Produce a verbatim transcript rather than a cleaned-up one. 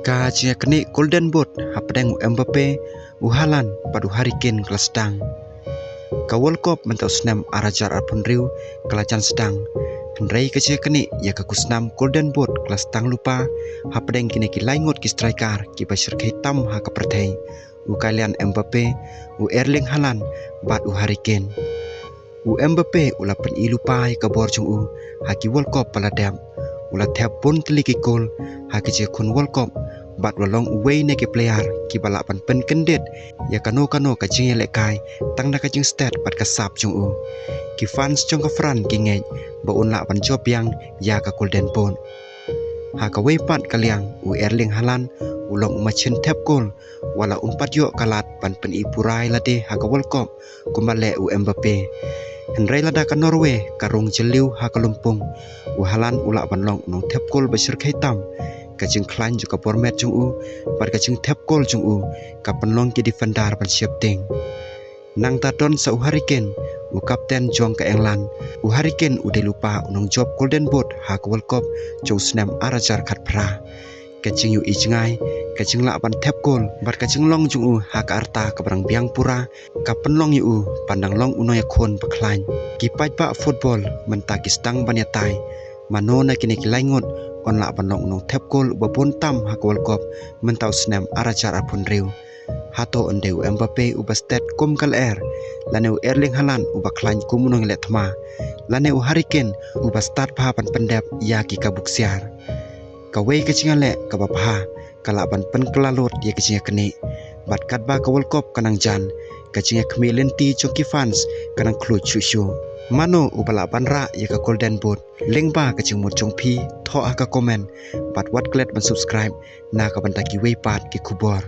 Ka jingïaknieh Golden Boot hapdeng u Mbappe, u Haaland bad u Harry Kane ka la sdang. Ka World Cup mynta u snem ar hajar arphew hynriew ka la jan sdang. Hynrei ka jingïaknieh ïa ka khusnam Golden Boot ka la sdang lypa hapdeng kine ki lai ngut ki striker kiba shyrkhei tam ha ka pyrthei, u Kylian Mbappe, u Erling Haaland bad u Harry Kane. U Mbappe u la pyni lypa ïa ka bor jong u ha ki World Cup ba la dep. U la thep bun tylli ki kol ha ki jingïakhun World Cup bad u la long uwei na ki player kiba lah ban pynkyndit ïa kano kano ka jingïalehkai tang na ka jingstet bad ka sap jong u. Ki fans jong ka France ki ngeit ba un lah ban jop biang ïa ka Golden Boot. Ha kawei pat ka liang, u Erling Haaland u long u machine thep kol, wat la um pat ïoh ka lad ban pyni pura ïa lade ha ka World Cup kumba leh u Mbappe. Hynrei lada ka Norway ka rung jylliew ha ka lympung, u Haaland u lah ban long u nongthep kol ba shyrkhei tam. Ka jingkhlaiñ jong ka bor met jong u bad ka jingthep kol jong u ka pynlong ki defender ban sheptieng. Nangta don sa u Harry Kane, u kapten jong ka England. U Harry Kane u dei lypa u nongjop Golden Boot ha ka World Cup jong u snem ar hajar khatphra. Ka jingïohi jngai, ka jinglah ban thep kol bad ka jinglong jong u ha ka rta kaba dang biang pura ka pynlong ïa u ban dang long u nongïakhun ba khlaiñ. Ki paidbah football mynta ki sdang ban ïatai, mano na kine ki lai ngut un lah ban long u nongthep kol uba bun tam ha ka World Cup mynta u snem ar hajar arphew hynriew. Hato un dei u Mbappe uba stet kum ka lyer, lane u Erling Haaland uba khlaiñ kum u nongïaleh thma, lane u Harry Kane uba stad bha ban pyndep ïa ki kabu ksiar? Kawei ka jingïaleh kaba bha ka lah ban pynkylla lut ïa ka jingïaknieh. Bad katba ka World Cup ka nang jan, ka jingïakhmih lynti jong ki fans ka nang khluit shuh shuh. Mano uba lah ban rah ïa ka Golden Boot? Lyngba ka jingmut jong phi, thoh ha ka comment bad wat klet ban subscribe na ka bynta kiwei pat ki khubor.